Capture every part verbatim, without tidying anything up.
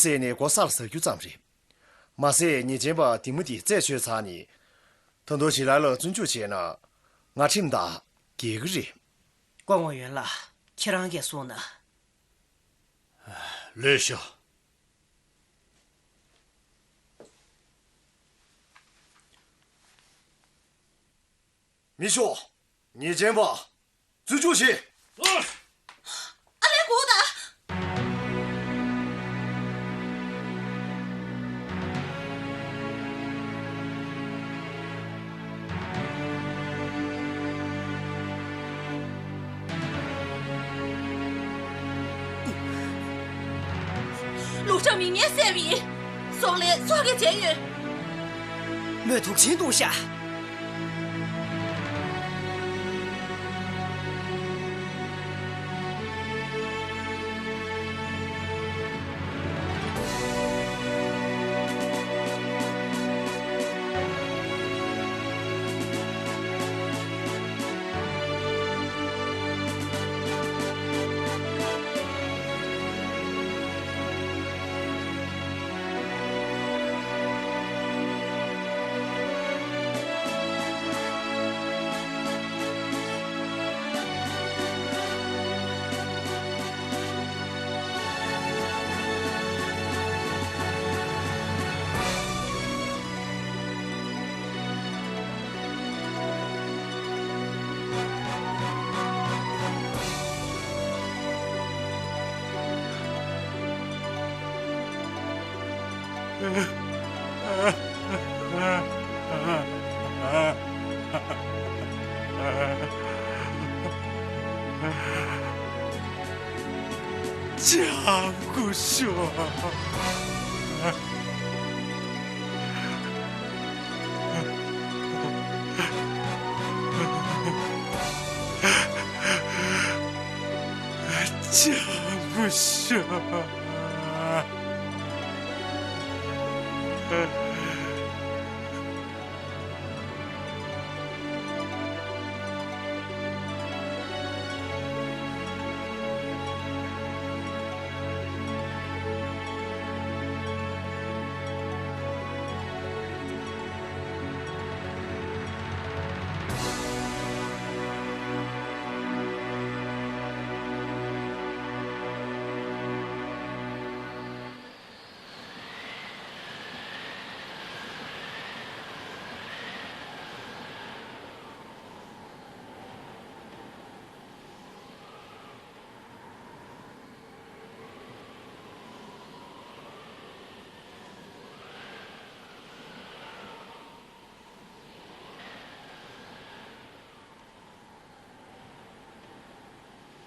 རྩད་ནས་སྒོ་ས་ལ་ཟག་རྒྱུ་ཙམ་རེད། མ་ཟད་ཉེས་ཅན་པ་འདི་མོ་འདི་རྩད་ཆོད་ཚར་ནས། ད་དུང་ཞི་ལ་ལ་བཙོན་འཇུག་བྱས་ན། ང་ཁྲིམས་ཐག་འགལ་གི་རེད། སྐུ་ངོ་ཡོན་ལགས། ཁྱེད་རང་གིས་གསུངས་ན། ལོས་ཤོག་མི་ཤོག་ཉེས་ཅན་པ། བཙོན་འཇུག་བྱེད། ཨ་ལས་འགོག་ད། ལུག་ཁྲག་མི་ངན་བསད་པ་ཡིན། སྲོག་ལན་ཚོགས་ཀྱིས་འཇལ་ཡོད། མོས་དུག་ཆེན་བཏུངས་ཤག་ལྕམ་སྐུ་ཞབས། ལྕམ་སྐུ་ཞབས།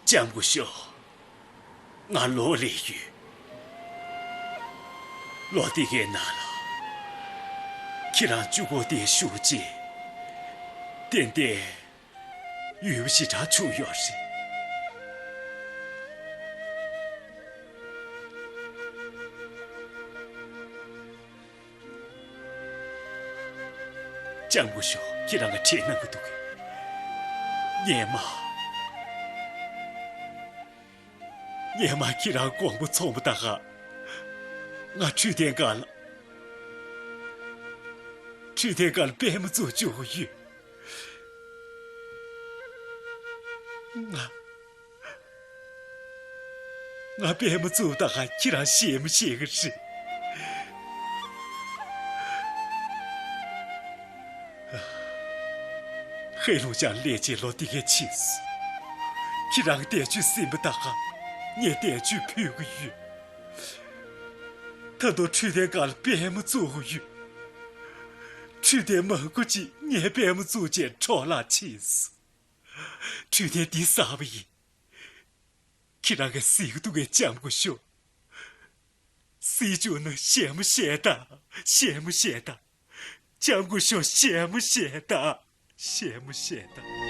ལྕམ་སྐུ་ཞབས། ང་ལོག་སླེབས་ཡོད། ལོ་དེ་གའི་ནང་ལ། ཁྱེད་རང་གཅུང་པོ་དེའི་ཤུགས་རྗེས། ཏན་ཏན་ཡུལ་ཞེ་དྲག་བྱུང་ཡོད་རེད། ལྕམ་སྐུ་ཞབས། ཁྱེད་རང་ག་འདྲ་གནང་གི་འདུག་གས། སྔོན་མ། སྔོན་མ་ཁྱེད་རང་དགོང་མོ་ཚོང་པ་དང་ག་ང་འཕྲོད་བསྟེན་སྒང་ལ། འཕྲོད་བསྟེན་སྒང་ལ་པད་མ་བཙུགས་བཅུག་གི་ཡོད། ང་། ང་པད་མ་བཙུགས་ད་ག་ཁྱེད་རང་ཤེས་མི་ཤེས་གི་རེད། ཧེ་ལུང་ཅང་ལས་བྱེད་ལོ་འདི་གའི་ཕྱིན་སོང་། ཁྱེད་རང་གི་དལ་གཅོད་ཟིན་པ་ད་ག་ངས་དལ་གཅོད་ཕུལ་གི་ཡོད། ད་དུང་འཕྲོད་བསྟེན་སྒང་ལ་པད་མ་བཙུགས་གི་ཡོད། འཕྲོད་བསྟེན་མང་པོ་ཅིག་ངས་པད་མ་བཙུགས་བྱས་འཕྲོ་བརླག་ཕྱིན་སོང་། འཕྲོད་བསྟེན་འདི་ཟ་བ་ཡིན། ཁྱེད་རང་གིས་གཟིགས་འདུག་གས། ལྕམ་སྐུ་ཞབས། གཟིགས་བཅུག་ན་བཤད་མ་བཤད་ད། བཤད་མ་བཤད་ད། ལྕམ་སྐུ་ཞབས། བཤད་མ་བཤད་ད། བཤད་མ་བཤད་ད།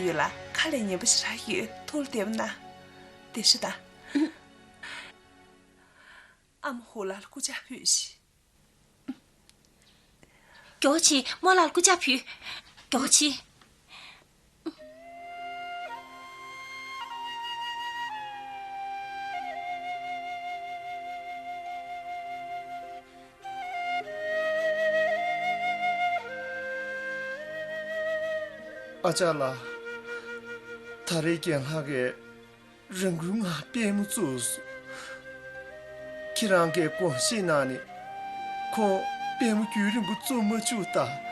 ཡོད་ལ་ཁ་ལས་ཉན་པ་ཞིག་རག་གི་ཡོད། ཐུགས་ལ་བདེ་པོ་གནང་། བདེ་ཤི་དང་། ཨ་མ་ཧུ་ལགས་ལ་སྐུ་ཕྱག་ཕུལ་ཞིག་མགྱོགས་བྱེད། རྨོ་ལགས་ལ་སྐུ་ཕྱག་ཕུལ། མགྱོགས་བྱེད། ཨ་ཅག་ལགས། ད་རེས་རྒན་ལགས་ཀྱིས་རང་འགུལ་ངང་པུས་མོ་བཙུགས་སོང་། ཁྱེད་རང་གིས་དགོངས་བཞེས་གནང་ནས་ཁོང་པུས་མོ་རྒྱུན་རིང་པོ་བཙུགས་མ་བཅུག་དང་།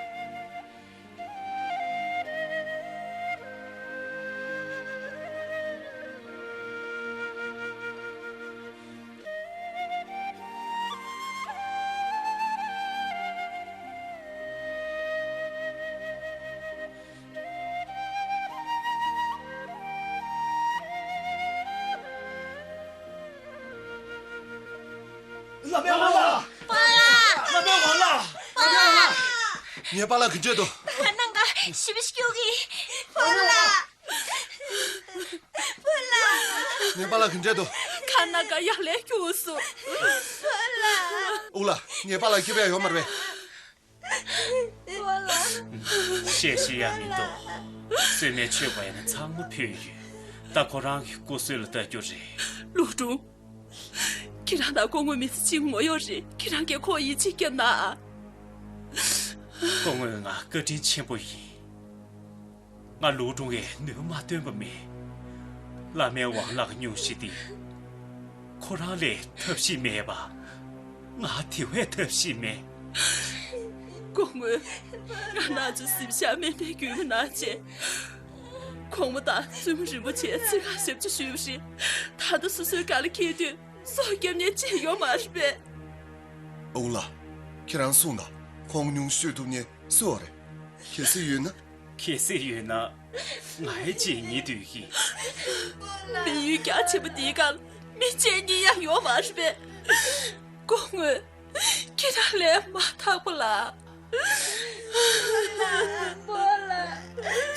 བླ་མའི་དབང་ལ། བླ་མའི་དབང་ལ། བླ་མའི་དབང་ལ། ངའི་པཱ་ལགས་ག་འདྲས་འདུག་ཁ་ན་ཁ་ཞེ་པོ་སྐྱུག་གི། པཱ་ལགས། པཱ་ལགས། ངའི་པཱ་ལགས་ག་འདྲས་འདུག་ཁ་ན་ཁ་ཡག་ལས་སྐྱུག་སོང་། པཱ་ལགས། ཨུ་ལགས། ངའི་པཱ་ལགས་སྐྱིད་པོ་ཡོད་མ་རེད་པས། བཤད་ཤེས་ཡ་མི་འདུག་བསོད་སྨན་མཆོད་པ་ཡིན་ན་ཚང་མ་ཕུལ་ཡོད། ད་ཁོ་རང་གི་སྐུ་གཟུགས་ལ་ལྟ་རྒྱུ་རེད། ལུའུ་ཀྲུང་། ཁྱེད་རང་དང་སྐུ་ངོ་མི་ཚེ་གཅིག་ངོ་ཡོད་རེད། ཁྱེད་རང་གིས་ཁོ་ཡིད་ཆེས་བརྒྱབ་ན་ཨ། སྐུ་ངོས་ང་བཀའ་དྲིན་ཆེན་པོ་ཡིན། ང་ལུའུ་ཀྲུང་གིས་ནུས་མ་བཏོན་པ་མེད། བླ་མའི་དབང་ལག་སྙུང་གཞི་འདི། ཁོ་རང་ལས་ཐབས་ཤེས་མེད་པ། ང་དེ་བས་ཐབས་ཤེས་མེད། སྐུ་ངོ། ང་རང་ཚོ་གཟིམ་ཤག་མེ་འདྲའི་རྒྱུད་མ་ནང་བྱས། གོང་མ་དང་བཙུན་མོ་རིན་པོ་ཆེ་ཚིག་ཁ་ཞབས་ཕྱི་ཞུས་པ་རེད། ད་ལྟ་སོ་སོའི་བཀའ་ལ་འཁྱེར་དུས་སྲོག་སྐྱོབ་མཁན་ཅིག་ཡོད་མ་རེད་པས། ཨོ་ལགས། ཁྱེད་རང་གསུངས་དང་། ཁོང་སྙུང་གཞི་གཏོང་མཁན་སུ་རེད། གལ་སྲིད་ཡོད་ན། གལ་སྲིད་ཡོད་ན། ང་ཡི་རྗེས་གཉིས་སྡོད་ཀྱི། མི་ཡུལ་རྒྱ་ཆེན་པོ་འདིའི་སྒང་ལ་མི་རྗེས་གཉིས་ཡང་ཡོད་མ་རེད་པས། སྐུ་ངོ། ཁྱེད་རང་ལས་མ་ཐག་པ་ལ།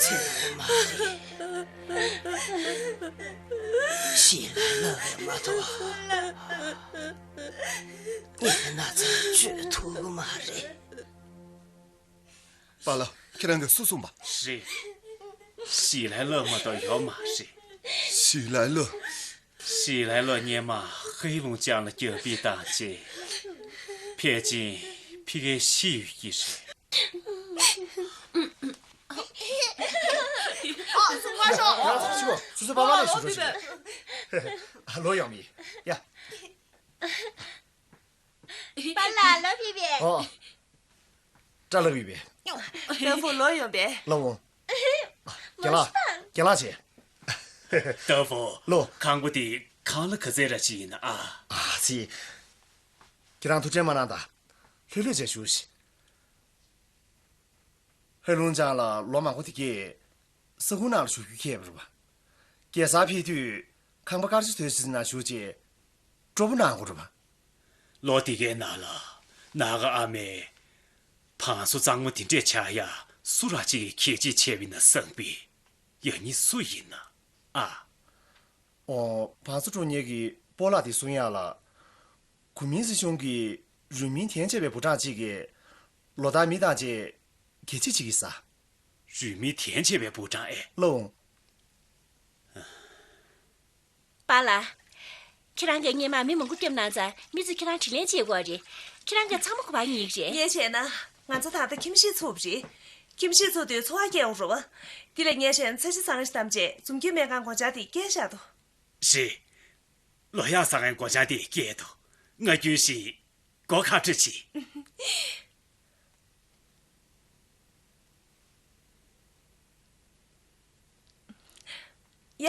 ཚེ་རིང་མ་རེད། ཞི་ལའི་ལག་ལས་མ་གཏོགས་ངས་ན་ཚ་བཅོས་ཐུབ་ཀྱི་མ་རེད། པཱ་ལགས། ཁྱེད་རང་གིས་སུ་གསུངས་པ། རེད། ཞི་ལའི་ལག་མ་གཏོགས་ཡོད་མ་རེད། ཞི་ལའི་ལག་ཞི་ལའི་ལག་སྔོན་མ་ཧེ་ལུང་ཅང་ལ་རྒྱག་པ་བཏང་རྗེས། ཕལ་ཆེར་ཕ་གིར་ཤི་ཡོད་ཀྱི་རེད། ཨ། སུ་མ་ཤོག་ཡ། ཚ་ཤི་གོ། སོ་སོའི་པཱ་ལགས་ལ་ཞུ་རོགས་བྱེད། ཨ། ལོ་ཡོང་མི། ཡ། པཱ་ལགས་ལོ་ཕེབས་པས། ཨོ། སྐྲ་ལག་ཡོད་པས། ཏ་ཧྥུ་ལོ་ཡོང་པས། ལོ་འོང་། རྒན་ལགས། རྒན་ལགས་བྱས། ཏ་ཧྥུ། ལོ། ཁང་པ་འདི་གང་ལ་ག་ཚད་ར་ཅིག་ཡིན་ན་ཨ། ཨ་ཙི། ཁྱེད་རང་ཐུགས་ཁྲལ་མ་གནང་དང་། ལྷོད་ལྷོད་བྱས་བཞུགས་ཤིག་ཧེ་ལུང་ཅང་ལ་ལོ་མང་པོ་དེ་གས་ས་ཁུག་ནང་ལ་བཞུགས་རྒྱུ་ཁེལ་བ་རེད་པ། རྒྱལ་སར་ཕེབས་དུས་ཁང་པ་དཀར་ཆག་དོད་ཅིག་ནང་བཞུགས་རྗེས་སྤྲོ་པོ་གནང་དགོས་རེད་པ། ལོ་དེ་གའི་ནང་ལ་ནཱ་གི་ཨ་མས་བང་སོ་གཙང་མ་དེ་འདྲས་ཆགས་ཡ་སུ་ར་གཅིག་གིས་ཁས་ཆེ་ཆེ་བས་ན་བཟང་པས། ཡང་སྙིང་སུ་ཡིན་ན་ཨ། ཨོ། བང་སོ་དཀྲོལ་མཁན་གྱི་སྤོ་ལགས་དེ་གསུང་ཡག་ལ། གོ་མིན་སྲིད་གཞུང་གི་རུས་མིང་དན་ཆེ་བའི་བུ་གྲངས་གཅིག་གིས་ལོ་ལྟར་མི་བཏང་རྗེས་རྒྱལ་གཅེས་བྱེད་ཀྱི་ས། རུས་མིང་དན་ཆེ་བའི་བུ་གྲངས་ཨེ། ལོ། པཱ་ལགས། ཁྱེད་རང་གིས་སྔོན་མ་མི་མང་པོ་སྐྱོབ་གནང་ཙང་མི་ཚོས་ཁྱེད་རང་དྲིན་ལན་འཇལ་དགོས་རེད། ཁྱེད་རང་གིས་ཚང་མ་གོ་བ་ངེས་རེད། ངས་བྱས་ན་ང་ཚོ་ད་ལྟ་ཁྱིམ་གཞིས་ཚུགས་པ་རེད། ཁྱིམ་གཞིས་ཚུགས་དུས་འཚོ་བ་སྐྱེལ་དགོས་རེད་པ། དེ་ལ་ངས་བྱས་ན་ཚ་ཤ་ཟ་མཁན་ཞིག་བདམས་རྗེས་འཛོམས་སྐྱིད་སྨན་ཁང་སྒོ་ལྕགས་དེ་བསྐྱལ་བཞག་འདུག་རེད། ལོ་ཡག་ཟ་མཁན་སྒོ་ལྕགས་དེ་བསྐྱལ་འདུག་ང་རྒྱུན་བཞིན་སྒོ་ཁ་ཁྲིད་བྱེད། ཡ།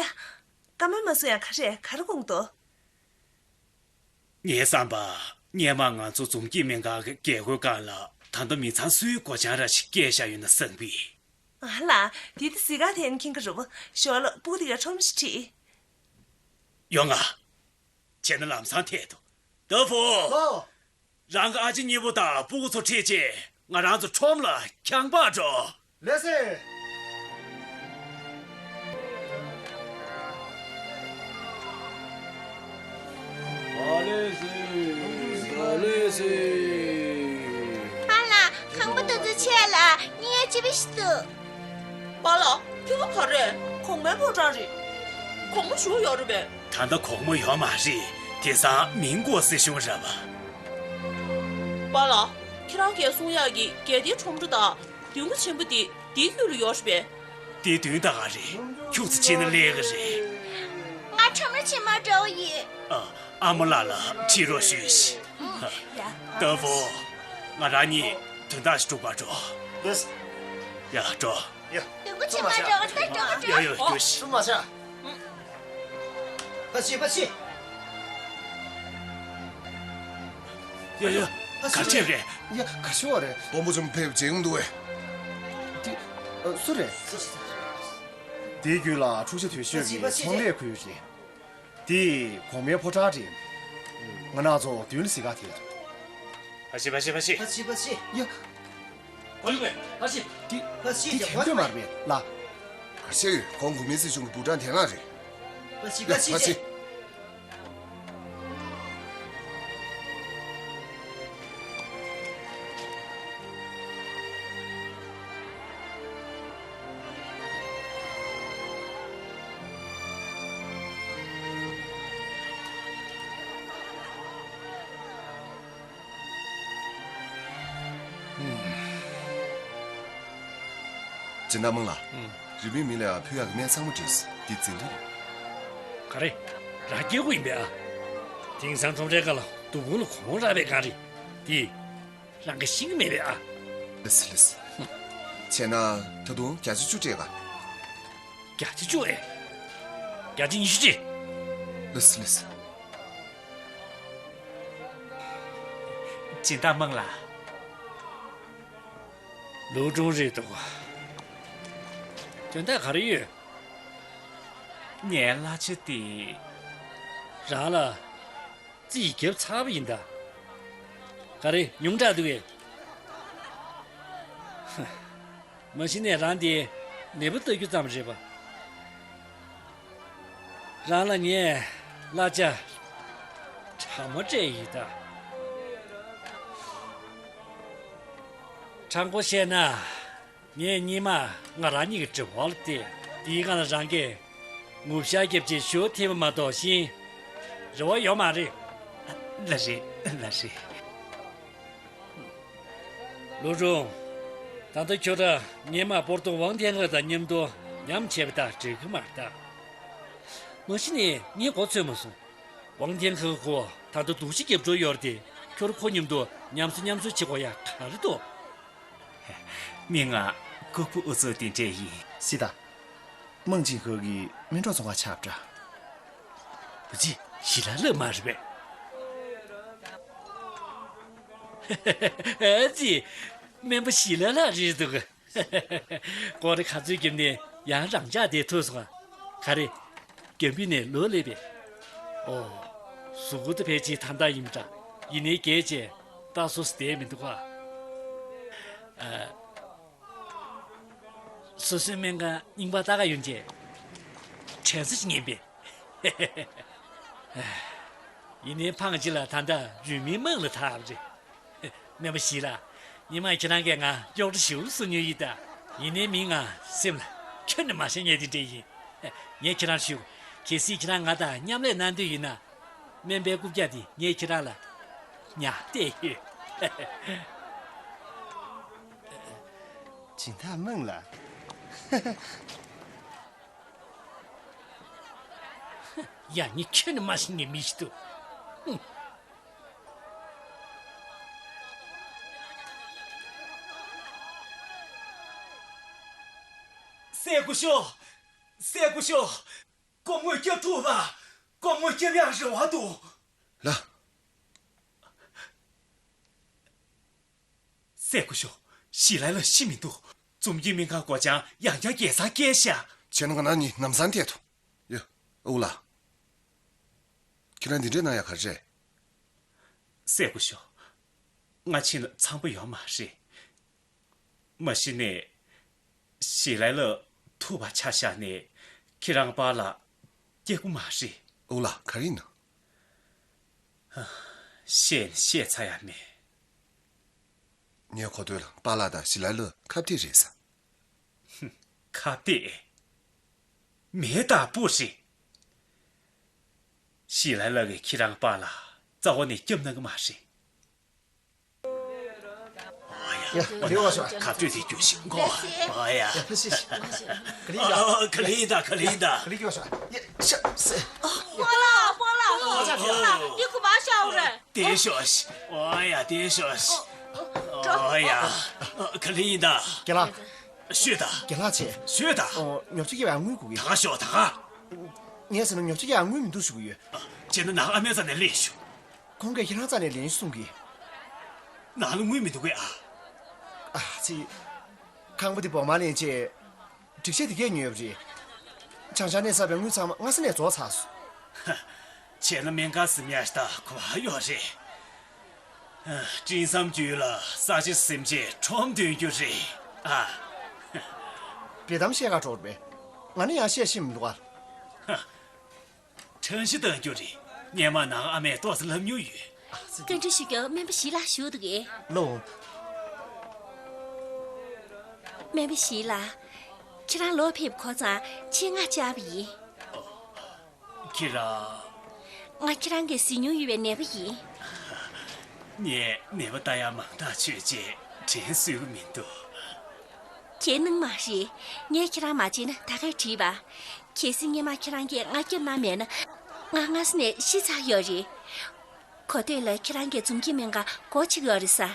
བཀའ་མོལ་མ་གསུང་ཡག་ག་རེ་ག་རེ་དགོངས་འདུག་ངའི་བསམ་པར་སྔོན་མ་ང་ཚོ་འཛོམས་སྐྱིད་སྨན་ཁང་གི་རྒྱལ་སྒོའི་སྒང་ལ་ད་ལྟ་མི་ཚང་སུའི་སྒོ་ལྕགས་ར་ཞིག་བསྐྱལ་བཞག་ཡོད་ན་བཟང་པས། ཨ་ལ། དེ་དེ་གཟིགས་ག་དེ་ཡིན་མཁྱེན་གྱི་རེད་པ། ཞོར་ལ་སྤུ་གུ་དེ་གའི་ཁྲོམ་ཞིག་ཁྲིད། ཡོང་ང་། བྱས་ན་ལམ་སང་ཐད་དོ། ཏ་ཧྥུ། ལོ། རང་གི་ཨ་ཅེ་གཉིས་པོ་དང་སྤུ་གུ་ཚོ་ཁྲིད་ཅིག་ང་རང་ཚོ་ཁྲོམ་ལ་ཁྱང་པར་འགྲོ། ལགས་སེ། ཨ་ལས་སི། ཨ་ལས་སི། ཨ་ལ། ཁང་པ་དེ་ཚོ་ཆེ་ལ་གཉིས་ཡ་ཅི་བི་ཞིག་འདུག་པཱ་ལགས། ཁྱོད་ག་རེ། གོང་མའི་ཕོ་བྲང་རེད། གོང་མ་བཞུགས་ཡོད་རེད་པས། ད་ལྟ་གོང་མ་ཡོད་མ་རེད། དེང་སང་མིང་གོ་སྲིད་གཞུང་རེད་པ། པཱ་ལགས། ཁྱེད་རང་གིས་གསུང་ཡག་གི་རྒྱལ་བསྟན་ཁྲོམ་བུ་དང་མདུན་གྱི་ཆེན་པོ་དེ་འདིའི་ཡུལ་ལ་ཡོད་རེད་པས། དེ་མདུན་ད་ག་རེད། ཁྱུག་ཙམ་ཕྱིན་ན་སླེབས་ཀྱི་རེད། ང་ཁྲོམ་ར་ཕྱི་མར་འགྲོ་གི་ཡིན། ཨ། ཨ་མ་ལགས་ལ་ཁྲིད་རོགས་ཞུས་ཤིག་ལྟ་བུ། ང་རང་གཉིས་དོན་དག་ཞིག་སྒྲུབ་པར་འགྲོ། ལགས་སོ། ཡ། འགྲོ། ཡ། དུམ་བུ་ཕྱི་མར་འགྲོ་གི་ད་འགྲོ་གི་འགྲོ། ཡ་ཡ། རྒྱུགས་ཤིག་ཕ་ཕྱི་ཕ་ཕྱི། ཡ་ཡ། ག་ཅི་རེད། ཡ། ག་ཤོ་རེད། དཔོན་པོ་ཆུང་ཕེབས་བྱེད་འདུག་བས། འདི། ཨ། སུ་རེད། དེའི་རྒྱུད་ལ་འཁྲུག་ཆ་དོད་ཤོས་ཀྱི་ཚོང་ལས་ཁུལ་རེད། དེ་གོང་མའི་ཕོ་བྲང་རེད། ང་རང་ཚོ་མདུན་ལ་གཟིགས་ག་དེ། ཕ་ཕྱི་ཕ་ཕྱི་ཕ་ཕྱི། ཕ་ཕྱི་ཕ་ཕྱི། ཡ། གོ་ཡོང་ངས་ཕ་ཕྱི། དེ་ཕ་ཕྱི་དེ་དེ་འདོད་མ་རེད་པས་ལགས། ག་ཤེད་ཡོད། ཁོང་གོང་མའི་སྲིད་གཞུང་གི་བུ་ཕྲུག་དེ་ལ་རེད། ཕ་ཕྱི་ཡ། ཕ་ཕྱི་ཕ་ཕྱི། སྦྱིན་བདག་དམངས་ལགས། ཨུམ། རི་མོའི་མི་ལ་ཕུལ་ཡག་གི་སྨན་ཚང་མ་བྲིས། འདི་འཛིན་གྲྭ་རེད། ག་རེ། རང་སྐྱེ་དགུ་ཡིན་པས་ཨ། དེང་སང་ཁྲོམ་རའི་ཁ་ལ་དུ་བུང་ལ་གོང་རག་པའི་སྒང་རེད། འདི་རང་གིས་ཤེས་ཀྱི་མེད་པས་ཨ། ལགས་སོ་ལགས་སོ། བྱས་ན་ད་དུང་བརྒྱ་ཆ་བཅུ་སྤྲད་ག་བརྒྱ་ཆ་བཅུ་ཨེ། བརྒྱ་ཆ་ཉི་ཤུ་སྤྲད། ལགས་སོ་ལགས་སོ། སྦྱིན་བདག་དམངས་ལགས། ལུའུ་ཀྲུང་རེད་འདུག་དོན་དག་ག་རེ་ཡོད། ངའི་གླ་ཆ་དེ། རང་ལ་རྩིས་བརྒྱབ་ཚར་བ་ཡིན་ད། ག་རེ་ཉུང་དྲགས་འདུག་གས། མ་གཞི་ནས་རང་དེ་ནད་པ་ལྟ་རྒྱུ་ཙམ་རེད་པ། རང་ལ་ངས་གླ་ཆ་གྲངས་མ་སྤྲད་ཡིན་ད། དྲང་པོ་བཤད་ན། ངས་སྔོན་མ་ང་རང་ཉིད་ཀྱི་དྲི་བ་ལ་བལྟས། དེའི་སྒང་ལ་རང་གིས་ངོ་ཤེས་རྒྱབ་ཅེས་ཞུ་ཐེངས་མ་གཏོགས་ཤིང་རེ་བ་ཡོད་མ་རེད། ལགས་རེད། ལགས་རེད། ལུའུ་ཀྲུང་། ད་ལྟ་ཁྱོད་རང་སྔོན་མ་སྤོར་ཐོག་ཝང་ཐེན་ཧེ་དང་མཉམ་དུ་མཉམ་བྱས་པ་དང་འགྲིག་གི་མ་རེད་ད། མ་གཞི་ནས་ངས་གོ་ཚོད་མ་སོང་། ཝང་ཐེན་ཧེ་ཁོ་ད་ལྟ་སྡུག་ཤི་རྒྱབ་འགྲོ་ཡོད་རེད་དེ། ཁྱོད་ཁོ་མཉམ་དུ་མཉམ་བཟོ་མཉམ་བཟོ་བྱེད་དགོས་ཡ་ག་རེ་འདུག་མི་ང་ལྐུགས་པ་ཨུ་ཚུགས་དེ་འདྲས་ཡིན། སི་ཏཱ། དམངས་ཆིང་ཧེ་གི་སྨིན་གྲོགས་ཚོང་ཁང་ཆགས་པ་འདྲ། བུ་ཅི་ཞི་ལ་ལབ་མ་རེད་པས། ཨ་ཙི། སྨན་པ་ཞི་ལ་ལགས་རེད་འདུག་སྐོར་ར་ག་ཚོད་བརྒྱབ་ནས་ཡང་རང་འཇགས་བསྡད་ཐུབ་སོང་ང་། ག་རེ། རྒྱ་འབུད་ནས་ལོག་སླེབས་པས། ཨོ། གཟུགས་པོ་དེ་ཕལ་ཆེར་ཐང་ཐང་ཡིན་པ་འདྲ། ཡིན་ནའི་རྒས་བྱས་ལྟ་སོ་སོ་བསྡད་མི་འདུག་ག་ཨ། སོ་སོའི་སྨན་ཁང་རྙིང་པ་ལྟ་ག་ཡོང་བྱས། དྲན་གསོ་ཞིག་ཉན་པས། ཡིན་ནའི་ཕངས་ཅི་ལ་ད་ལྟ་རུས་མིང་དམངས་ལ་ཐག་རེད། སྨན་པ་ཞི་ལགས། སྔོན་མ་ཁྱེད་རང་གིས་ང་གཡོག་བྲོ་ཞུ་ལ་གསུང་མྱོང་ཡིན་ད། ཡིན་ནའི་མིང་ང་སེམས་ལ་ཁྱོན་ནས་མ་ཤེས་མཁན་དེ་འདྲས་ཡིན། ངས་ཁྱེད་རང་ཞུ། གལ་སྲིད་ཁྱེད་རང་ང་དང་མཉམ་ལས་གནང་འདོད་ཡིན་ན། སྨན་པའི་རྐུབ་བཀྱག་འདི་ངས་ཁྱེད་རང་ལ་ཉར་བསྡད་ཡོད། སྦྱིན་བདག་དམངས་ལགས། ཡ། ངས་ཁྱོན་ནས་མ་ཤེས་མཁན་མི་ཞིག་འདུག་སྲས་སྐུ་ཞབས། སྲས་སྐུ་ཞབས། སྐུ་ངོ་སྐྱབས་ཐུབ་པ། སྐུ་ངོ་སྐྱབས་ཡག་རེ་བ་འདུག་ལགས། སྲས་སྐུ་ཞབས། ཞི་ལ་ལགས་ཤི་མི་འདུག་འཛོམས་སྐྱིད་སྨན་ཁང་སྒོ་བྱང་ཡང་བསྐྱར་རྒྱལ་སར་བསྐྱལ་ཤག་བྱས་ན་ང་རང་གཉིས་ལམ་སང་བསྡད་དོ། ཡ། ཨོ་ལགས། ཁྱེད་རང་འདི་འདྲས་གནང་ཡག་ག་རེ་རེད། སྲས་སྐུ་ཞབས། སྔ་ཕྱི་ལ་འཚམ་པོ་ཡོད་མ་རེད། མ་གཞི་ནས་ཞི་ལ་ལགས་ཐུག་པ་ཆ་བཞག་ནས་ཁྱེད་རང་པཱ་ལགས་སྐྱེ་དགུ་མ་རེད། ཨོ་ལགས། ག་རེ་ཡིན་ནམ། བཤད་ནི་བཤད་ཚར་ཡ་མེད། ངས་གོ་ཐོས་ལ་པཱ་ལགས་དང་ཞི་ལ་ལགས་ཁ་གཏད་རེད་ཟེར། ཁ་གཏད། མེ་ལྟ་བུ་རེད། ཞི་ལ་ལགས་ཀྱིས་ཁྱེད་རང་པཱ་ལགས་རྩ་བ་ནས་སྐྱབས་གནང་གི་མ་རེད། ཡ། ཡ། ཡ། ཁ་གཏད་དེ་རྒྱུགས་ཤིག་གོ། ཨ་ཡ། ཡ། ཕ་སི། ཨ། ག་ལེ་ཡིན་ད། ག་ལེ་ཡིན་ད། ག་ལེ་རྒྱུགས་ཤོག་ཡ། ཤ་སེ། པཱ་ལགས། པཱ་ལགས། པཱ་ལགས། འདི་ག་པར་བཞག་ཡོད་རེད། དེ་ཤོག་ཨ་ཡ། དེ་ཤོག་ཨ་ཡ། ག་ལེ་ཡིན་ད། རྒན་ལགས། ཤོད་ད། རྒན་ལགས་བྱས། ཤོད་ད། ཨོ། ཉོ་ཆ་སྐྱེལ་བའི་དངུལ་དགོས་ཀྱི། ད་ག་ཤོག་ད་ག་ངས་ཟེར་ན་ཉོ་ཆ་སྐྱེལ་བའི་དངུལ་མི་འདུག་ཞུ་གི་ཡོད། བྱས་ན་ནང་ཨ་མའི་རྩ་ནས་ལེན་ཤོག་ཁོང་གིས་ཁྱེད་རང་རྩ་ནས་ལེན་ཤོག་གསུང་གི། ནང་ལ་དངུལ་མི་འདུག་གས་ཨ། ཨ་ཙི། ཁང་པ་འདི་བོགས་མ་ལེན་བྱས། སྒྲིག་ཆས་དེ་གས་ཉོས་པ་རེད། བྱང་ཤར་ནས་བསགས་པའི་དངུལ་ཚང་མ་སྔ་ས་ནས་རྫོགས་ཚར་སོང་། ཧ། བྱས་ན་སྨན་ཁང་ཟིན་ཡ་ཞིག་ད་གོ་བ་ཡོད་རེད། ཨ། སྤྲིན་ཟམ་བརྒྱུད་ལ་ས་ཆ་ཟིན་བྱས་ཁྲོམ་འདོན་རྒྱུ་རེད་ཨ། དཔེ་གཏམ་བཤད་ག་འགྲོ་རེད་པས། ང་ནི་ཡང་བཤད་ཤེས་མི་འདུག་ཨ། ཧ། ཁྲང་ཞི་གཏང་རྒྱུ་རེད། སྔོན་མ་ནང་ཨ་མས་ཏོག་ཙམ་ལབ་མྱོང་ཡོད། བཀའ་འདྲི་ཞུ་རྒྱུ་སྨན་པ་ཞི་ལགས་བཞུགས་འདུག་གས། ལོ། སྨན་པ་ཞི་ལགས། ཁྱེད་རང་ལོག་ཕེབས་ཁོ་ཚང་ཆེད་མངགས་བཅར་བ་ཡིན། ཁྱེད་རང་། ང་ཁྱེད་རང་གིས་གཟིགས་མྱོང་ཡོད་པའི་ནད་པ་ཡིན། ངས་ནད་པ་ལྟ་ཡག་མང་དྲགས་ཆོད་རྗེས་དྲན་གསོས་ཀྱི་མི་འདུག་གལ་གནང་མ་རེད། ངས་ཁྱེད་རང་མ་བརྗེད་ན་ད་གས་དྲིས་པ། གལ་སྲིད་སྔོན་མ་ཁྱེད་རང་གིས་ང་སྐྱབས་གནང་མེད་ན། ང་སྔ་ས་ནས་ཤི་ཚར་ཡོད་རེད། གོ་ཐོས་ལ་ཁྱེད་རང་གིས་འཛོམས་སྐྱིད་སྨན་ཁང་སྒོ་ཕྱེ་གི་ཡོད་རེད་ཟེར།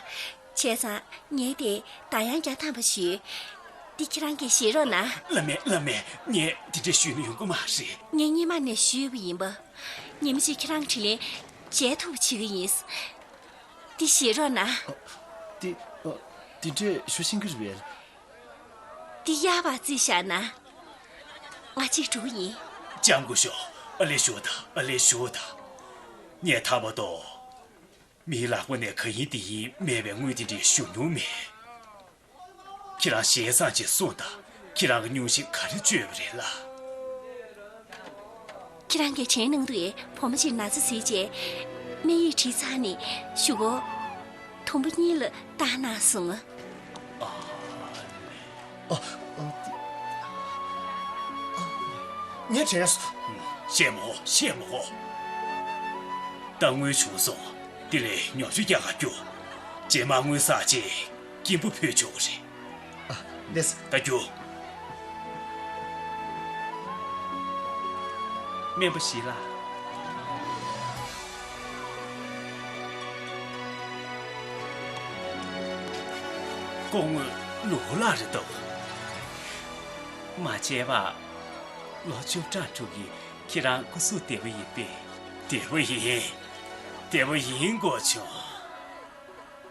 བྱས་ཙང་ངས་དེ་ད་ཡང་བརྒྱ་ཐམ་པ་ཞུས། འདི་ཁྱེད་རང་གིས་བཞེས་རོགས་གནང་། བླ་མས། བླ་མས། ངས་འདི་འདྲས་ཞུས་ན་ཡོང་གི་མ་རེད། ངས་སྔོན་མ་ནས་ཞུས་པ་ཡིན་པ། ཉིན་མ་གཅིག་ཁྱེད་རང་དྲིན་ལན་འཇལ་ཐུབ་པ་བྱེད་ཀྱི་ཡིན། འདི་བཞེས་རོགས་གནང་། འདི། འདི་འདྲས་ཞུ་ཤེས་ཀྱི་རེད་པས། འདི་གཡར་བར་རྩིས་བཞག་ན། ང་གཅིག་འགྲོ་གི་ཡིན། སྤྱང་ཀི་ཤོག་ཨ་ལེ་ཞོག་ད། ཨ་ལེ་ཞོག་ད། ངས་ཐར་པ་ཏོ། མིའི་ལག་པ་ནས་གང་ཡིན་དེ་ཡིན་མེད་པའི་དངུལ་དེ་འདྲས་ཞུ་མྱོང་མེད། ཁྱེད་རང་ཞལ་བཟང་ཅིག་གསུངས་དང་། ཁྱེད་རང་གི་སྙུང་གཞི་ག་རེ་བཅོས་པ་རེད་ལ། ཁྱེད་རང་གིས་དྲན་གནང་འདུག་གས། བུ་མོ་གཅིག་ན་ཚ་གཟིགས་རྗེས། སྨན་ཡིག་བྲིས་ཚར་ནས་གཞུག་གུ། དུམ་བུ་གཉིས་ལ་བཏང་གནང་སོང་ང་། ཨ། ཨ། ཨ། ངས་དྲན་སོང་། བཤད་མ་ཧོ། བཤད་མ་ཧོ། ད་དངུལ་བྱུང་སོང་། དེ་ལས་ཉོ་ཆ་རྒྱག་ག་རྒྱུགས། རྗེས་མ་དངུལ་བསགས་རྗེས་སྐྱིན་པ་ཕུལ་ཆོག་གི་རེད། ཨ། ལགས་སོ། ད་རྒྱུགས། སྨན་པ་ཞི་ལགས། སྐུ་ངོ་ལུའུ་ལགས་རེད་འདུག་མ་བྱས་པ། ལོ་བཅུ་གྲངས་དྲུག་གི་ཁྱེད་རང་སྐུ་གཟུགས་བདེ་པོ་ཡིན་པས། བདེ་པོ་ཡིན། བདེ་པོ་ཡིན་དགོས་བྱུང་།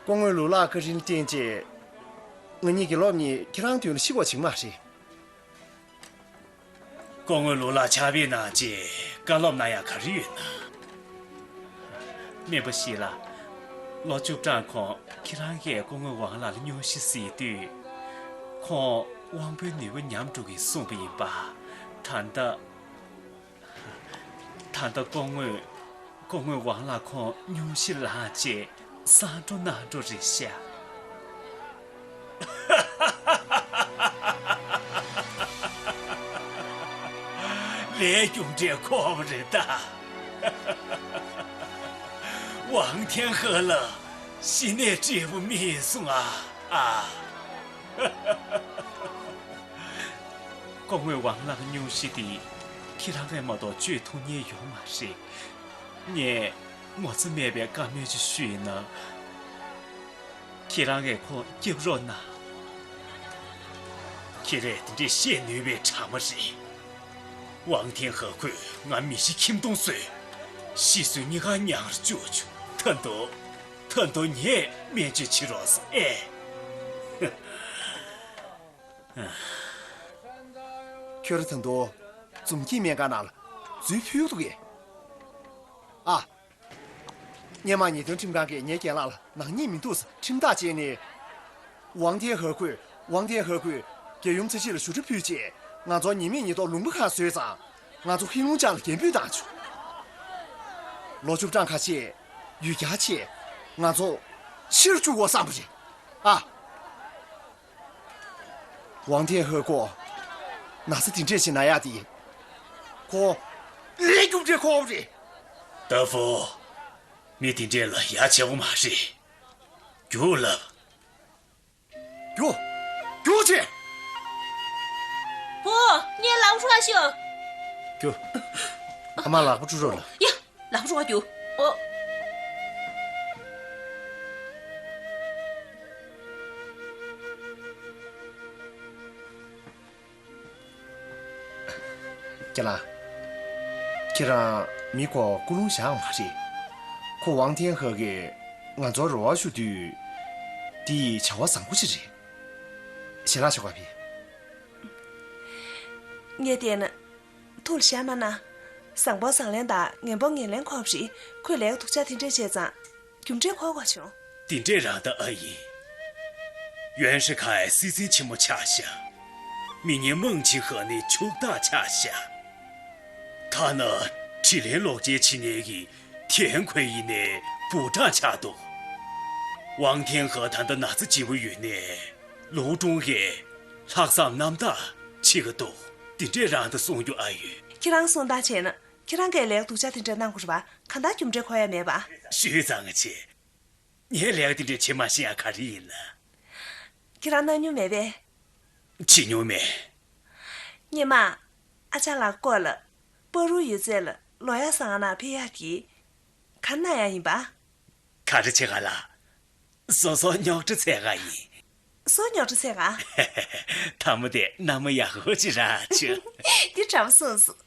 སྐུ་ངོ་ལུའུ་ལགས་བཀའ་དྲིན་བརྟེན་བྱས། ང་གཉིས་དགེ་སློབ་གཉིས་ཁྱེད་རང་མདུན་ལ་ཤི་དགོས་བྱུང་མ་རེད། སྐུ་ངོ་ལུའུ་ལགས་ཕྱག་དཔེ་གནང་བྱས་བཀའ་སློབ་གནང་ཡག་ག་རེ་ཡོད་ན། སྨན་པ་ཞི་ལགས། ལོ་བཅུ་གྲངས་གོང་ཁྱེད་རང་གིས་སྐུ་ངོ་ཝང་ལགས་ལ་སྙུང་གཞི་གཟིགས་དུས། ཁོང་དབང་པོའི་ནུས་པ་ཉམས་འགྲོ་གི་གསུངས་པ་ཡིན་པ། ད་ལྟ། ད་ལྟ་སྐུ་ངོས། སྐུ་ངོ་ཝང་ལགས་ཁོང་སྙུང་གཞི་ལངས་རྗེས་གསང་འགྲོ་གནང་འགྲོ་རེད་ཤག་ལས་རྒྱུ་འབྲས་འཁོར་བ་རེད་ད། ཝང་ཐེན་ཧེ་ལ་ཤི་ནས་འབྲས་བུ་སྨིན་སོང་ཨ། ཨ། སྐུ་ངོ་ཝང་ལགས་སྙུང་གཞི་དེ་ཁྱེད་རང་གིས་མ་གཏོགས་བཅོས་ཐུབ་མཁན་ཡོད་མ་རེད། ངས་ངོ་ཚ་མེད་པའི་བཀའ་མོལ་ཅིག་ཞུས་ན། ཁྱེད་རང་གིས་ཁོང་སྐྱོབ་རོགས་གནང་། ཁྱེད་རང་དེ་འདྲས་བཤད་ནུས་པའི་གྲ་མ་རེད། ཝང་ཐེན་ཧེ་ཁོས་ང་མི་ཤི་ཁྱིམ་སྟོང་བཟོས། ཤི་གསོན་གཉིས་ཀ་ཉར་བཅུག་བྱུང་། ད་དུང་། ད་དུང་ངས་སྨན་བཅོས་བྱེད་རོགས་ཟེར་ཨེ། ཁྱོད་རང་ད་དུང་འཛོམས་སྐྱིད་སྨན་ཁང་ནང་ལ་འཛུལ་ཕུལ་འདུག་གས། ཨ། སྔོན་མ་ཉེས་དོན་ཁྲིམས་ཁང་གིས་ངའི་རྒན་ལགས་ལ་ནག་ཉེས་མི་འདུག་ཟེར་ཁྲིམས་ཐག་བཅད་ནས། ཝང་ཐེན་ཧེ་ཁོས། ཝང་ཐེན་ཧེ་ཁོས་རྒྱལ་ཡུམ་ཚེ་རིང་ལ་ཞུ་ཁྲི་ཕུལ་རྗེས་ང་ཚོ་ཉི་མའི་ཉི་ཐོག་ལུང་པ་ཁ་བཟོས་ཙང་། ང་ཚོ་ཧེ་ལུང་ཅང་ལ་རྒྱན་སྤུས་བཏང་བྱུང་། ལོ་བཅུ་གྲངས་ཁ་ཤས་ ཡུལ་གྱར་བྱས་ང་ཚོ་ཕྱིར་བཅུག་དགོས་བསམ་པ་རེད་ཨ། ཝང་ཐེན་ཧོ་ཁོ་ན་ཚ་དེ་འདྲས་ཅིག་ན་ཡག་དེ་ཁོ་ལས་རྒྱུ་འབྲས་ཁོ་བ་རེད། ཏ་ཧྥུ། མི་དེ་འདྲས་ལ་ཡ་བྱེད་དགོས་མ་རེད། རྒྱུགས་ལབ། རྒྱུགས། རྒྱུགས་བྱེད། བུ། ངའི་ལག་པ་འཁྲུ་བ་ཤོག་རྒྱུགས། ཨ་མ་ལག་པ་བཀྲུ་རོགས་ལ། ཡ། ལག་པ་བཀྲུ་བ་རྒྱུགས། ཨོ། ཁྱེད་ལ། ཁྱེད་རང་མི་ཁོ་ཀུན་སློང་བཞག་མ་རེད། ཁོ་ཝང་ཐེན་ཧེ་གིས་ང་ཚོར་རེ་བ་ཞུ་དུས། དེ་ཡི་བྱ་བ་བཟང་པོ་ཞིག་རེད། ཞལ་ལག་མཆོད་ག་ཕེབས། ངས་བལྟས་ན། ཐུགས་ལ་བཞག་མ་ན། བཟང་པོ་བཟང་ལན་དང་ངན་པོ་ངན་ལན་ཁོ་བ་རེད། ཁོས་ལས་ཀ་སྡུག་ཅག་དེ་འདྲས་བྱས་ཙང་། རྒྱུ་འབྲས་འཁོར་དགོས་བྱུང་། དེ་འདྲས་རང་ད་ཨ་ཡིན། ཡོན་ཧྲི་ཁའི་སྲིད་འཛིན་ཆེན་མོ་ཆགས་ཤག་མི་ངན་མང་ཆེ་ཧ་ནི་ཕྱུག་བདག་ཆགས་ཤག་ཐ་ན་དྲིན་ལན་ལོག་འཇལ་བྱེད་མཁན་གྱི་ཐན་ཁོན་ཡིན་ནའི་བུ་ཕྲུག་ཆགས་འདུག་ཝང་ཐེན་ཧ་ད་ལྟ་ན་ཚ་ལྗིད་པོ་ཡོད་ནའི་ལུའུ་ཀྲུང་གིས་ལྷག་བསམ་རྣམ་དག་བྱེད་ཀྱི་འདུག་དེ་འདྲས་རང་ད་གསུང་རྒྱུ་ཨ་ཡོད། ཁྱེད་རང་གསུང་སྟངས་བྱས་ན། ཁྱེད་རང་གིས་ལས་ཀ་སྡུག་ཅག་དེ་འདྲ་གནང་དགོས་རེད་པ། གང་ལྟར་རྒྱུ་འབྲས་འཁོར་ཡ་མེད་པ། ཞུས་ཙང་ང་ཆེ། ངས་ལས་ཀ་དེ་འདྲ་བྱེད་མ་ཤེས་ཡ་ག་རེ་ཡིན་ན། ཁྱེད་རང་གནང་མྱོང་མེད་པས། བྱེད་མྱོང་མེད། སྔོན་མ། ཨ་ཅག་ལགས་སྐོར་ལ། པ་རུའུ་ཡོད་ཚད་ལ་ལོ་ཡ་བཟང་ང་ན་ཕེབས་ཡག་གི། ག་རེ་གནང་ཡ་ཡིན་པ། ག་རེ་བྱེད་ག་ལ། སོ་སོ་རྙོག་དྲ་བཙལ་ག་ཡིན། སོ་རྙོག་དྲ་བཙལ་ག། ཐ་མ་དེ་མནའ་མ་ཡག་པོ་ཅིག་རག་བྱུང་། འདི་འདྲ་པོ་གསུངས་སོང་།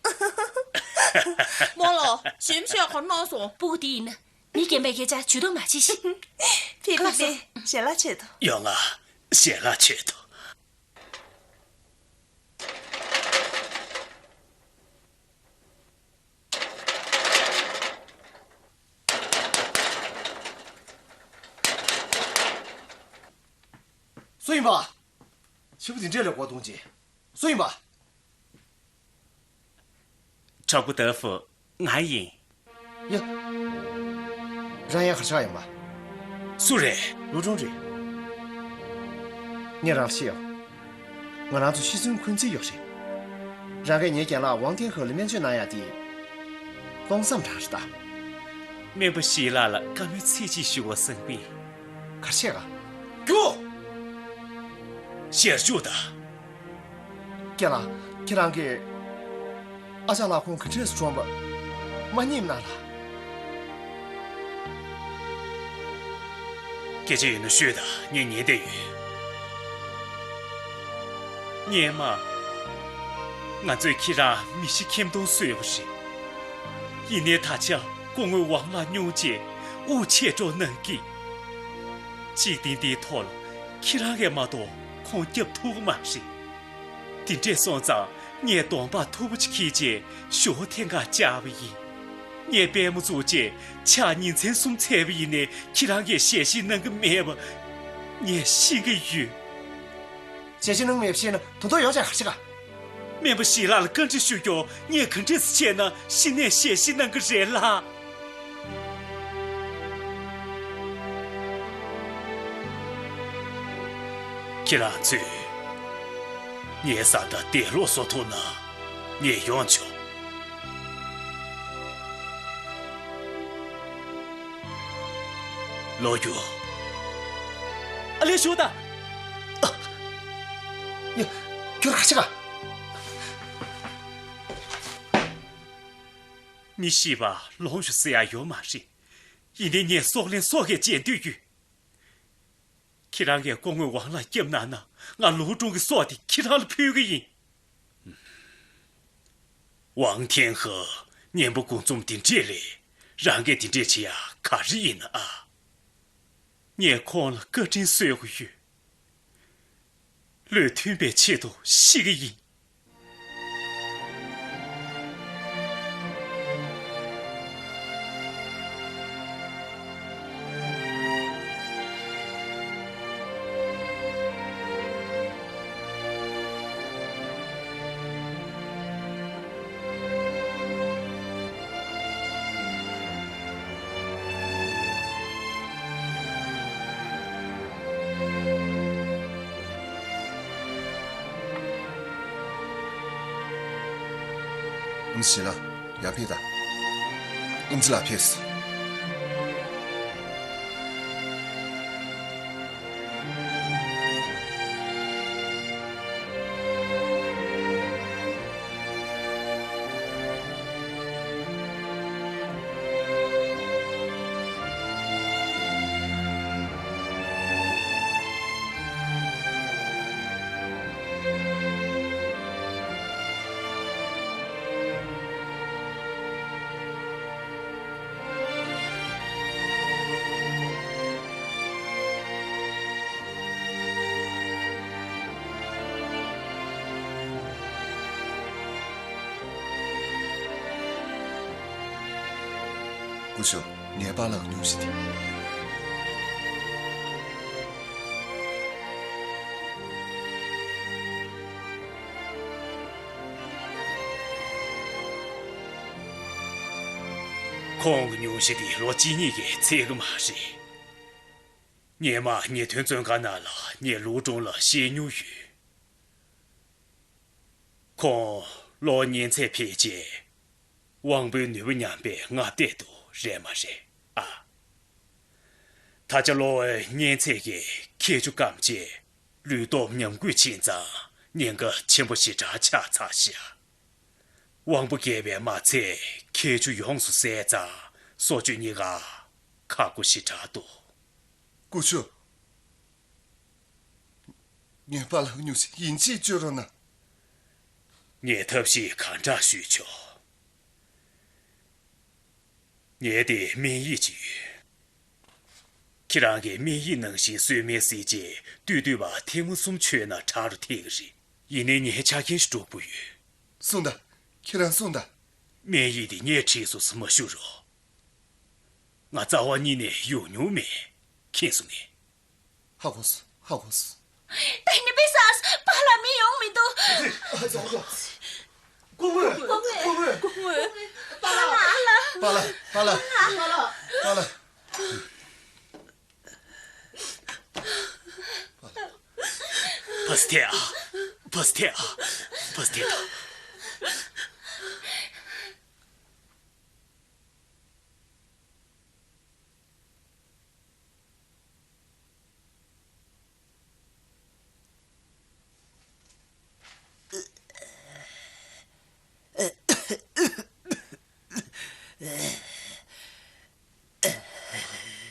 རྨོ་ལགས། གཞོན་ཤོས་ཁོ་ནོར་སོང་། སྤུ་གུ་དེ་ཡིན་ན། མི་རྒན་པའི་སྐད་ཆ་ཇུས་གཏོགས་མ་བྱེད་ཤིག་ཕེབས་ཕེབས་ཕེབས། ཞལ་ལག་མཆོད་དོ། ཡོང་ང་། ཞལ་ལག་མཆོད་དོ། སུ་ཡིན་པ། ཕྱུ་པ་འདི་འདྲས་ལ་མགོ་གཏོང་ཅིག་སུ་ཡིན་པ། གྲོགས་པོ་ཏ་ཧྥུ། ང་ཡིན། ཡ། རང་ཡང་གར་ཆགས་ཡིན་པ། སུ་རེད། ལུའུ་ཀྲུང་རེད། ངས་རང་ལ་བཤད་ཡོད། ང་རང་ཚོ་ཤི་གསོན་འཁོན་འཛིན་ཡོད་རེད། རང་གིས་ངའི་རྒན་ལགས་ཝང་ཐེན་ཧེ་ལ་སྨན་བཅོས་གནང་ཡག་དེ། སྟོང་བསམ་རང་རེད་ད། སྨན་པ་ཞི་ལགས་ལ་བཀའ་མོལ་ཚིག་གཅིག་ཞུ་དགོས་བསམ་པས། གར་བཤད་ག་རྒྱུགས། ཞལ་བཞུགས་དང་། རྒན་ལགས། ཁྱེད་རང་གིས་ཨ་ཅག་ལགས་ཁོང་ག་འདྲས་སུ་གྲོངས་པ་མ་ཉེས་ན་ལ། སྐད་ཆ་ཡོད་ན་ཤོད་དང་། ངས་ཉན་བསྡད་ཡོད། སྔོན་མ། ང་ཚོས་ཁྱེད་རང་མི་ཤི་ཁྱིམ་སྟོང་བཟོས་པ་རེད། ཡིན་ནའི་ད་ཆ་སྐུ་ངོ་ཝང་ལགས་སྙུང་བྱས་དབུགས་ཆད་འགྲོ་གནང་གི། འཇིག་རྟེན་འདིའི་ཐོག་ལ་ཁྱེད་རང་གིས་མ་གཏོགས་ཁོང་སྐྱོབ་ཐུབ་ཀྱི་མ་རེད། དེ་འདྲས་སོང་ཙང་ངས་གདོང་པ་མཐུག་པོ་ཅིག་འཁྱེར་རྗེས་ཞོ་ཐེངས་འགའ་བཅག་པ་ཡིན། ངས་པད་མོ་བཙུགས་རྗེས་ཕྱག་ཉིན་མཚན་གསུམ་འཚལ་བ་ཡིན་ནའི་ཁྱེད་རང་གིས་ཞལ་བཞེས་གནང་གི་མེད་པ་ངས་ཤེས་ཀྱི་ཡོད། ཞལ་བཞེས་གནང་མེད་པ་ཤེས་ན་དོན་དག་ཡོང་ཆ་ག་རེ་བྱེད་ག་སྨན་པ་ཞི་ལགས་ལ་བཀའ་འདྲི་ཞུ་རྒྱུ། ངས་ག་འདྲས་སེ་བྱས་ན་ཤི་ནས་ཞལ་བཞེས་གནང་གི་རེད་ལགས། ཁྱེད་རང་ཚོས་ངའི་བཟའ་ཟླ་འདས་ལོག་བཟོ་ཐུབ་ན་ངས་ཡོང་ཆོག་ལོ་རྒྱུ། ཨ་ལས་ཞུ་ད། ཨ། ཡ། ཁྱོད་ཁ་ཆེ་ག་མི་ཤི་བ་ལོངས་ཤོག་ཟེར་ཡ་ཡོད་མ་རེད། ཡིན་ནའི་ངས་སྲོག་ལན་སྲོག་གིས་འཇལ་འདོད་ཡོད། ཁྱེད་རང་གིས་སྐུ་ངོ་ཝང་ལགས་སྐྱབས་གནང་ན་ང་ལུའུ་ཀྲུང་གི་སྲོག་དེ་ཁྱེད་རང་ལ་ཕུལ་གི་ཡིན། ཝང་ཐེན་ཧེ་གཉེན་པོ་དགུ་འཛོམས་དེ་འདྲས་ལས་རང་གིས་དེ་འདྲས་བྱེད་ཡ་ག་རེ་ཡིན་ན་ཨ། ངས་ཁོང་ལ་བཀའ་དྲིན་གསོས་དགོས་ཡོད། བློས་མཐུན་པའི་ཆེད་དུ་ཤི་གི་ཡིན། ཨུམ་ཆི་ལགས་ཡར་ཕེབས་དང་། ཨུམ་ཆི་ལགས་ཕེབས་སོང་། སྐུ་ཞབས། ངའི་པཱ་ལགས་སྙུང་གཞི་དེ། ཁོང་གི་སྙུང་གཞི་དེ་ལོ་གཅིག་གཉིས་ཀྱིས་ཚད་ཀྱི་མ་རེད། སྔོན་མ་ཉེས་དོན་བཙོན་ཁང་ནང་ལ་ངས་ལུའུ་ཀྲུང་ལ་བཤད་མྱོང་ཡོད། ཁོང་གློ་བོ་གཉན་ཚད་ཕེབས་རྗེས། དབང་པོའི་ནུས་པ་ཉམས་པས་སྔ་བལྟས་དུ་རེད་མ་རེད་ཨ། ད་ཆ་གློ་བོ་གཉན་ཚད་ཀྱིས་ཁྱད་ཆོས་སྐམ་རྗེས། ལུས་སྟོབས་ཉམས་རྒུད་ཕྱིན་ཙང་ཉེན་ཁ་ཆེན་པོ་ཞེ་དྲག་ཆགས་ཚར་ཤག། དབང་པོ་རྒས་པས་མ་ཚད་ཁྱད་ཆོས་ཡོངས་སུ་ཟད་ཙང་གསོ་བཅོས་གཉིས་ཀ་ཁག་པོ་ཞེ་དྲག་འདུག། སྐུ་ཞབས། ངའི་པཱ་ལགས་སྙུང་གཞི་ཡིན་གཅིག་བཅོས་རོགས་གནང་། ངས་ཐབས་ཤེས་གང་དྲག་ཞུས་ཆོག། ངའི་དེ་སྨན་ཡིག་ཅིག་ཡོད། ཁྱེད་རང་གིས་སྨན་ཡིག་ནང་བཞིན་གསོལ་སྨན་བསྲེས་རྗེས་དུས་དུས་བར་ཐེངས་མ་གསུམ་མཆོད་ན་དྲག་རུ་ཐེབས་ཀྱི་རེད། ཡིན་ནའི་ངའི་ཆ་རྐྱེན་ཞིག་དཀྲུག་པོ་ཡོད། གསུངས་དང་། ཁྱེད་རང་གསུངས་དང་། སྨན་ཡིག་དེ་ངས་བྲིས་སོང་ཟེར་མ་ཞུ་རོགས། ང་རྩ་བ་ཉིད་ནས་ཡོང་མྱོང་མེད། མཁྱེན་སོང་ངས། ཧ་གོ་སོང་། ཧ་གོ་སོང་། ད་ནི་པེ་སཱས་པཱ་ལགས་མི་ཡོང་མི་འདུག། ཨ་ཙི། ཨ་ཙི། ཨ་ཙི། སྐུ་ངོ། སྐུ་ངོ། སྐུ་ངོ། སྐུ་ངོ། པཱ་ལགས། པཱ་ལགས། པཱ་ལགས། པཱ་ལགས། པཱ་ལགས། ཕ་སི་ཐེ་ཨ། ཕ་སི་ཐེ་ཨ། ཕ་སི་ཐེ་ད།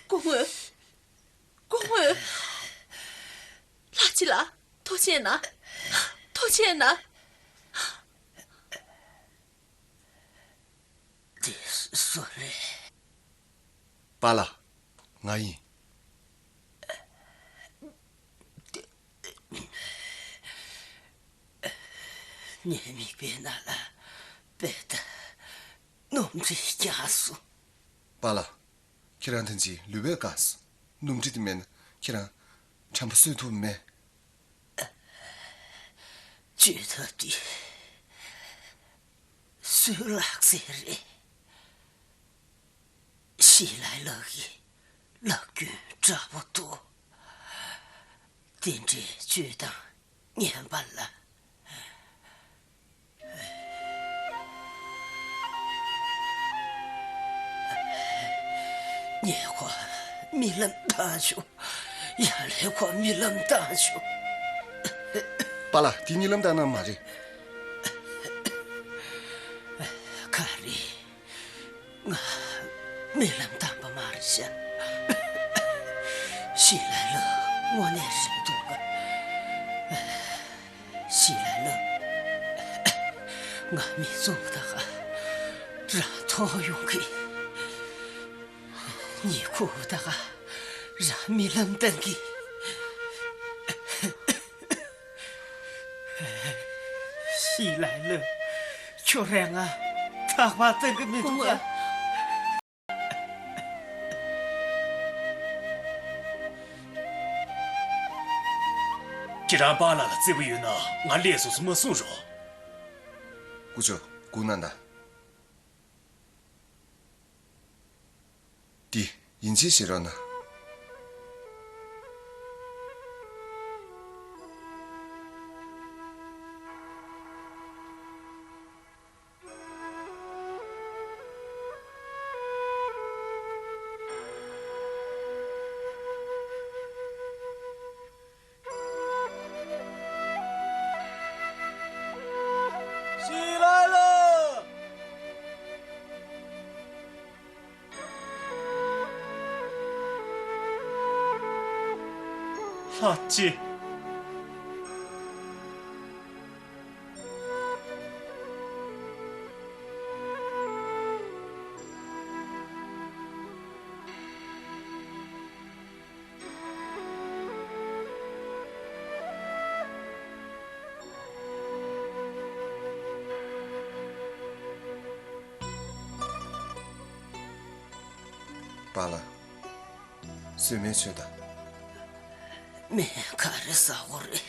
སྐུ་ངོ། སྐུ་ངོ། ལྷ་རྗེ་ལགས། ཐུགས་རྗེ་གནང་། ཐུགས་རྗེ་གནང་། འདི་སུ་རེད། པཱ་ལགས། ང་ཡིན། ངའི་མིད་པའི་ནང་ལ་དཔེ་ལྟ་སྣུམ་འདྲེས་བརྒྱབ་སོང་། པཱ་ལགས། ཁྱེད་རང་ཐེངས་གཅིག་ལུས་པོ་བཀག་སོང་། སྣུམ་འདྲེས་དེ་མེད་ན་ཁྱེད་རང་དྲན་པ་གསོ་ཐུབ་མེད། བཅོས་ཐབས་དེ་སུའི་ལག་རྩལ་རེད། ཞི་ལའི་ལགས་ཀྱི་ལག་རྒྱུན་འདྲ་པོ་འདུག། དེ་འདྲའི་བཅོས་སྟངས་ངན་པ་ལ། ངས་ཁོ་རྨི་ལམ་བཏང་བྱུང་། ཡང་ལས་ཁོ་རྨི་ལམ་བཏང་བྱུང་། པཱ་ལགས། དེ་རྨི་ལམ་བཏང་ནི་མ་རེད། ག་རེ། ང་རྨི་ལམ་བཏང་པ་མ་རེད་ཤག། ཞི་ལའི་ལགས་དངོས་གནས་རེད་འདུག་ག། ཞི་ལའི་ལགས། ང་མི་གཙོ་བོ་ད་ག་རང་མཐོང་ཡོང་གི། ཉི་ཁུ་ད་ག་རང་རྨི་ལམ་བཏང་གི། ཞི་ལའི་ལགས། ཁྱོད་རང་ང་ཐག་པ་བཏང་གི་མི་འདུག་ག། ཁྱེད་རང་པཱ་ལགས་ལ་བརྩེ་བ་ཡོད་ན་ང་ལས་སོ་སོ་མ་གསུང་རོགས། སྐུ་ཞབས། སྒུག་གནང་དང་། འདི་ཡིན་གཅིག་བྱེད་རོགས་གནང་། ལྷ་ལྕེ། པཱ་ལགས། གསོལ་སྨན་མཆོད་དང་། སྨན་ག་རེ་ཟ་དགོས་རེད།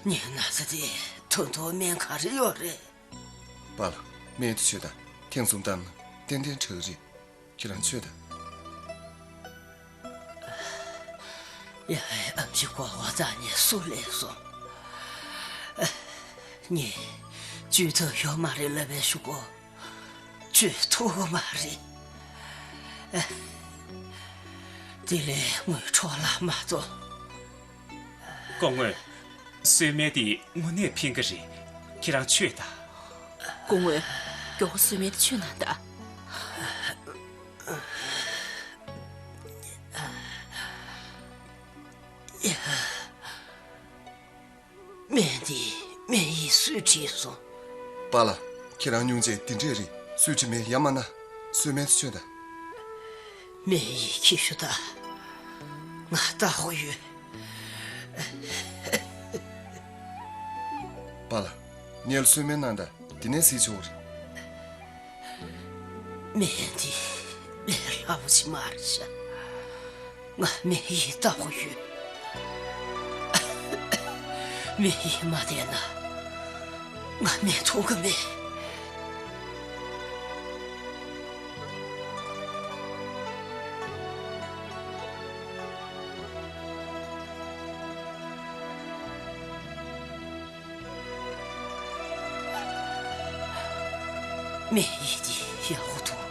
ངའི་ན་ཚ་དེ་ད་དུང་སྨན་ག་རེ་ཡོད་རེད། པཱ་ལགས། སྨན་དེ་མཆོད་དང་། ཐེངས་གསུམ་བཏང་ན་ཏན་ཏན་དྲག་རེད། ཁྱེད་རང་མཆོད་དང་། ཡ། ཨ་མཆོག་གི་གོ་བ་རྩ་ནས་སུ་ལེན་སོང་། ངས་བཅོས་ཐབས་ཡོད་མ་རེད་ལབ་པའི་གཞུག་གུ་བཅོས་ཐུབ་ཀྱི་མ་རེད། དེ་ལས་ངོས་འཕྲོ་བརླག་མ་གཏོང་། སྐུ་ངོ། གསོལ་སྨན་དེ་དངོས་གནས་ཕན་གྱི་རེད། ཁྱེད་རང་མཆོད་དང་། སྐུ་ངོ། མགྱོགས་པོ་གསོལ་སྨན་དེ་མཆོད་གནང་དང་། སྨན་འདི་སྨན་ཡིས་སུས་བྲིས་སོང་། པཱ་ལགས། ཁྱེད་རང་སྙུང་རྗེ་འདི་འདྲས་རེད། སུས་བྲིས་མིན་ཡ་མ་ན། གསོལ་སྨན་མཆོད་དང་། སྨན་ཡིས་ཁྱེར་ཤོག་དང་། ང་བལྟ་དགོས་ཡོད། པཱ་ལགས། ངས་གསོལ་སྨན་གནང་དང་། དེ་ནས་གཟིགས་ཆོག་རེད། སྨན་འདི་ལས་སླ་པོ་ཞིག་མ་རེད་ཤག་ང་སྨན་ཡིས་བལྟ་དགོས་ཡོད། སྨན་ཡིས་མ་བལྟས་ན་ང་སྨན་འཐུང་གི་མེད། སྨན་ཡིག་འདི་ཡག་པོ་འདུག་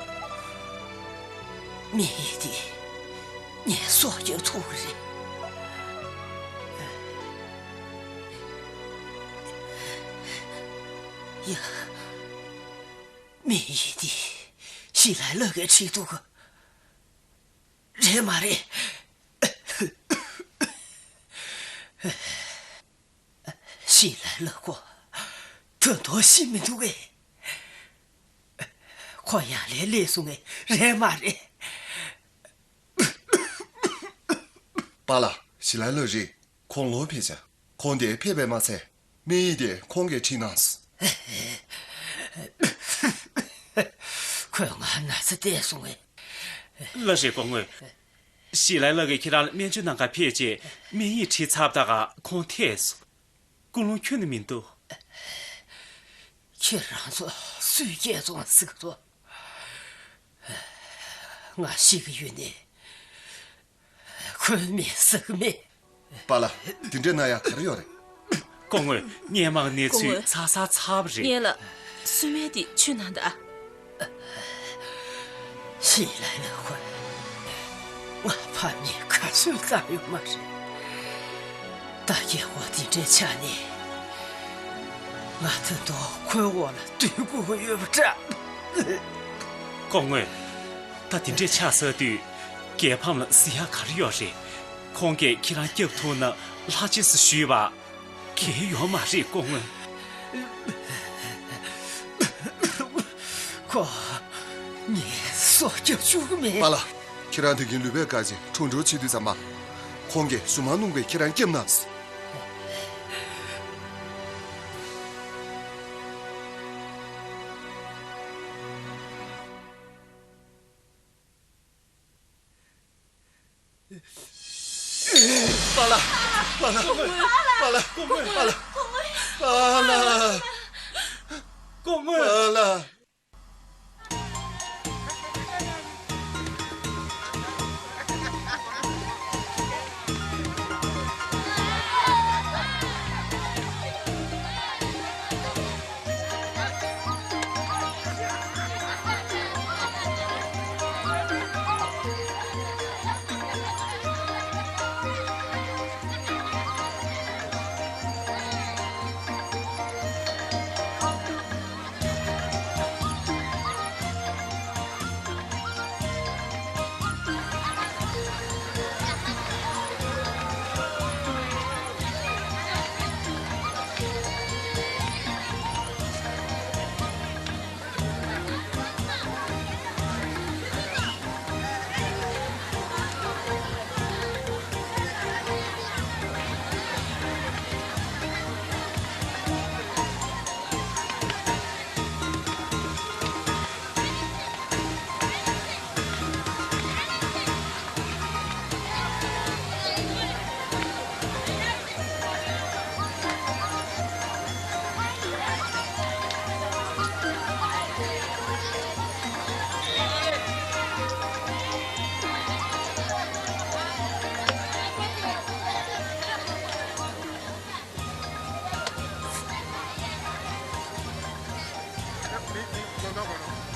སྨན་ཡིག་འདི་ངས་སྲོག་སྐྱོབ་ཐུབ་ཀྱི་རེད། ཡ། སྨན་ཡིག་འདི་ཞི་ལའི་ལགས་ཀྱིས་བྲིས་འདུག་ག་རེད་མ་རེད། ཞི་ལའི་ལགས་ཁོ་ད་དུང་ཤི་མི་འདུག་གས། ཁོ་ཡང་ལས་སླེབས་སོང་ངས་རེད་མ་རེད། པཱ་ལགས། ཞི་ལའི་ལགས་རེད། ཁོང་ལོག་ཕེབས་ཤག་ཁོང་དེ་ཕེབས་པས་མ་ཚད། སྨན་ཡིག་དེ་ཁོང་གིས་བྲིས་གནང་སོང་། ཁོས་ང་ན་ཚ་བལྟས་སོང་ངས། ལགས་རེད་སྐུ་ངོ། ཞི་ལའི་ལགས་ཀྱིས་ཁྱེད་རང་ལ་སྨན་བཅོས་གནང་གར་ཕེབས་རྗེས་སྨན་ཡིག་བྲིས་ཚར་བ་དག་ཁོང་ཐད་སོང་། ཀུན་སློང་ཁྱོན་ནས་མི་འདུག་ཁྱེད་རང་ཚོ་སུས་སྐྱེལ་སོང་ཟེར་གི་འདུག་ང་ཤི་གི་ཡོད་ནི། ཁོའི་མི་ཟ་གི་མེད། པཱ་ལགས། དེ་འདྲ་ན་ཡག་ག་རེ་ཡོད་རེད། སྐུ་ངོ། སྔོན་མ་གནས་ཚུལ་ཚར་ཚར་ཚར་བ་རེད། ངས་ལ་གསོལ་སྨན་དེ་མཆོད་གནང་དང་། ཞི་ལའི་ལགས་ཁོས་ང་ཕ་མེས་ག་ཚོད་བཏང་ཡོད་མ་རེད། ད་རྒྱལ་པོ་འདི་འདྲའི་ཆ་ནས་ང་ད་དུང་ཁོའི་འོག་ལ་སྡོད་དགོས་ཀྱི་ཡོད་པ་འདྲ། སྐུ་ངོ། ད་འདི་འདྲའི་ཆགས་ཚར་དུས་རྒྱལ་ཕམ་ལ་གཟིགས་ཡག་ག་རེ་ཡོད་རེད། ཁོང་གིས་ཁྱེད་རང་སྐྱོབ་ཐུབ་ན་ལྷ་རྗེས་སུ་ཞུས་པ། གལ་ཡོད་མ་རེད་སྐུ་ངོ། ཁོ། ངས་སྲོག་སྐྱོབ་བཅུག་གི་མེད། པཱ་ལགས། ཁྱེད་རང་དེ་གིན་ལུས་པའི་བཀའ་བཞིན་འཁྲུངས་འགྲོ་བྱེད་དུས་ཙམ་པ། ཁོང་གིས་གཞུ་མ་སྣུམ་གྱིས་ཁྱེད་རང་སྐྱོབ་གནང་སོང་། པཱ་ལགས། པཱ་ལགས། པཱ་ལགས། པཱ་ལགས། པཱ་ལགས། པཱ་ལགས། སྐུ་ངོ། པཱ་ལགས། དེ་དེ་བློ་འདོན་དགོས་རེད།